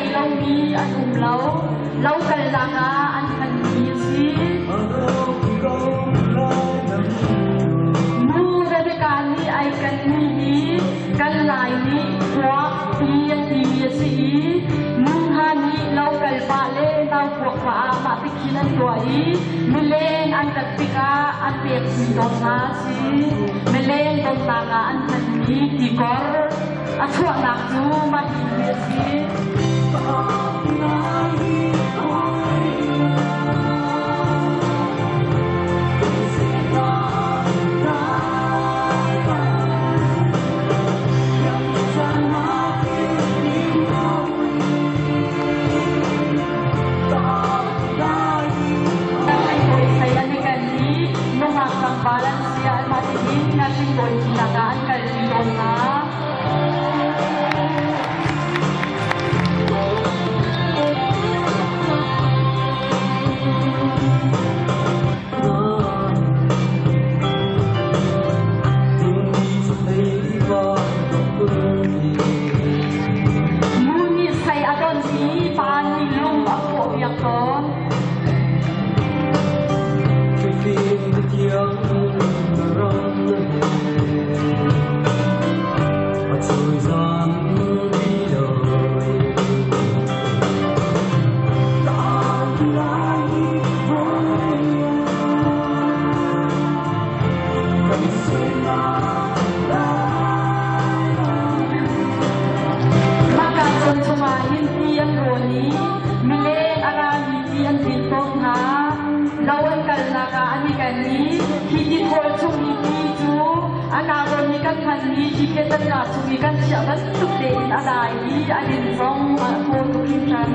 thei lomi an um lo. Lo kalnak ah an hmanmi a si. Nu Rebecca nih ai kenmi hi kan Lai nih kuak ti an timi a si i nu hna nih lo kal pah le nau puak pah ah mah tikhin an tuah i mileng an rat tikah an pekmi tawn hna a si. Mileng tonnak ah an hmanmi tikor a chuahnak cu mah hi a si. Sei an i ken i nungak tlangval an si ah mah tihin ngahring nak ah an kalpi tawn hna. Nu nih sei a don i pa nih lung a pawhpiak tawn. Mahka cawn chungah hin ti an rawn i mileng a rami ti an din tawn hna. Lo an kalnak ah an i ken i hi tithawl chung i ti cu a naron i kan hmanmi ti-phetannak chung i kan chiah bantuk tein a dai i a din zong a thaw tuk hringhran.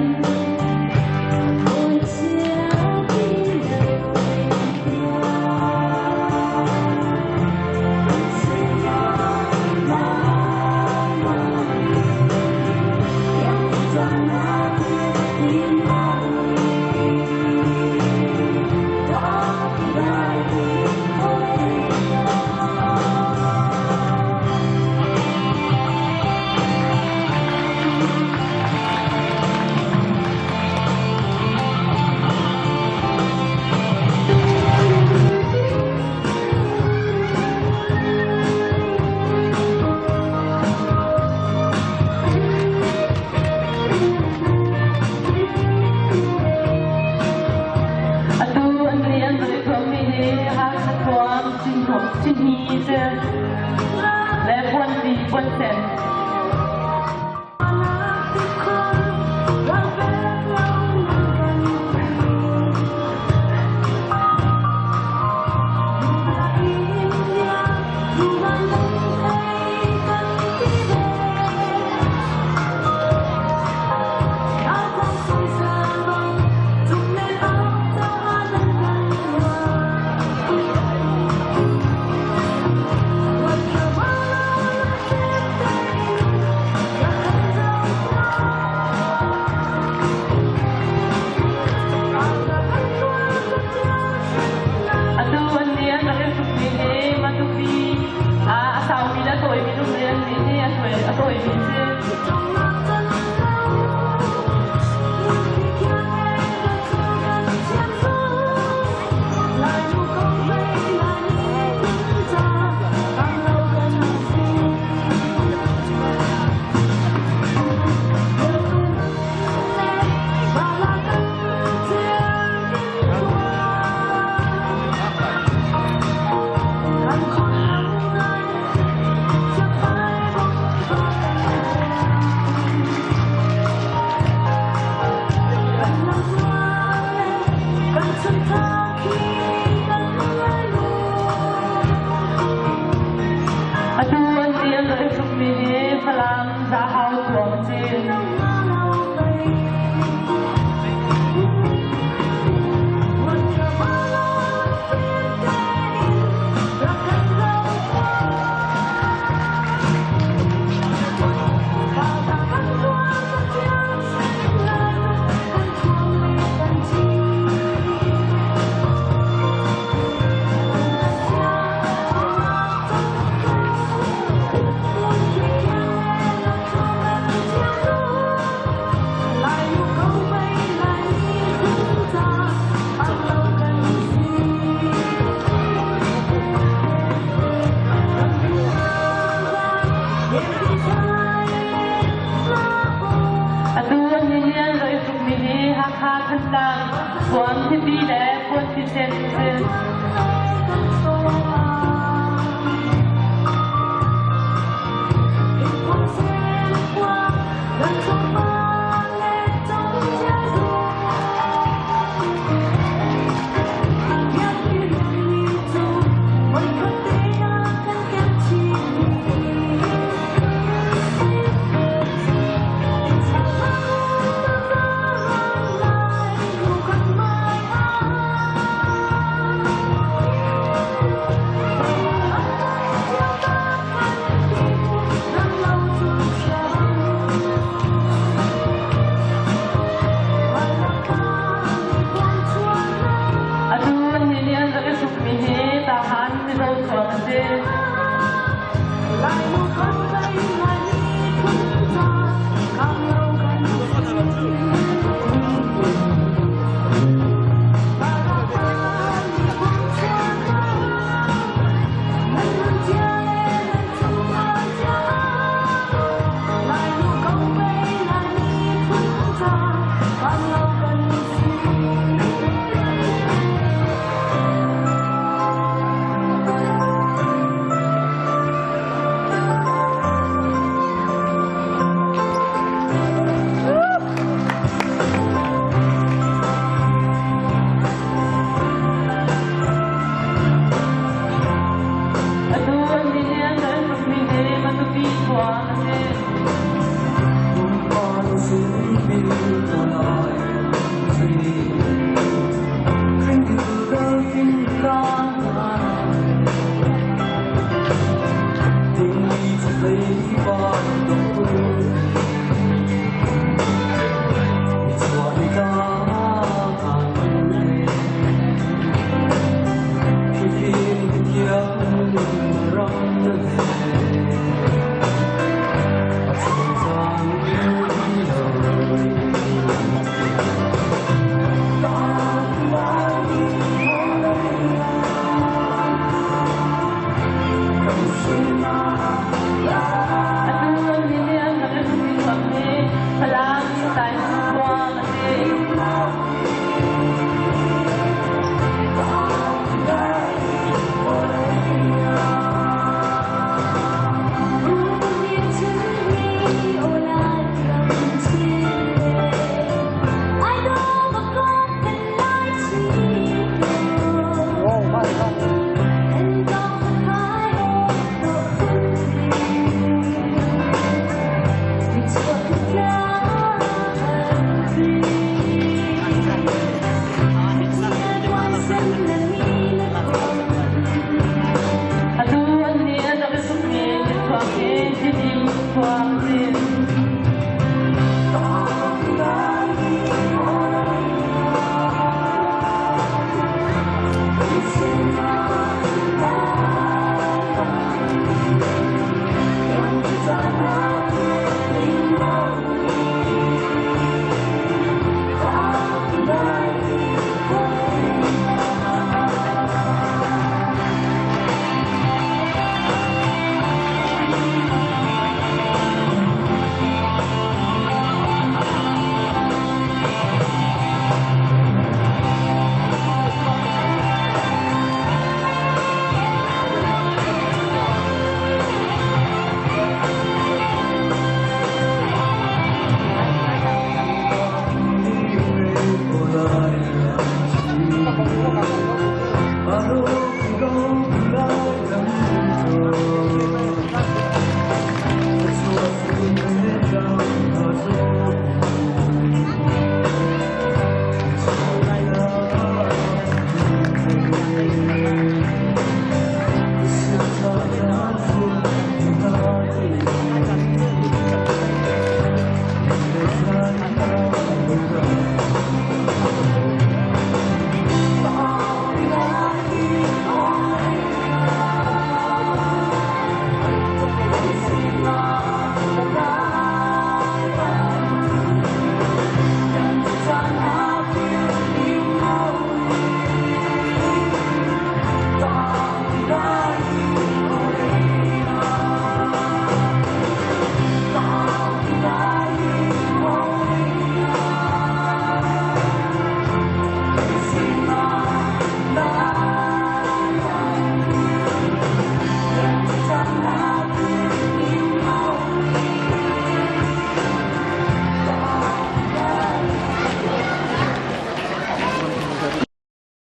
Thantlang, Thuam Tipi le Puanti Sen a si.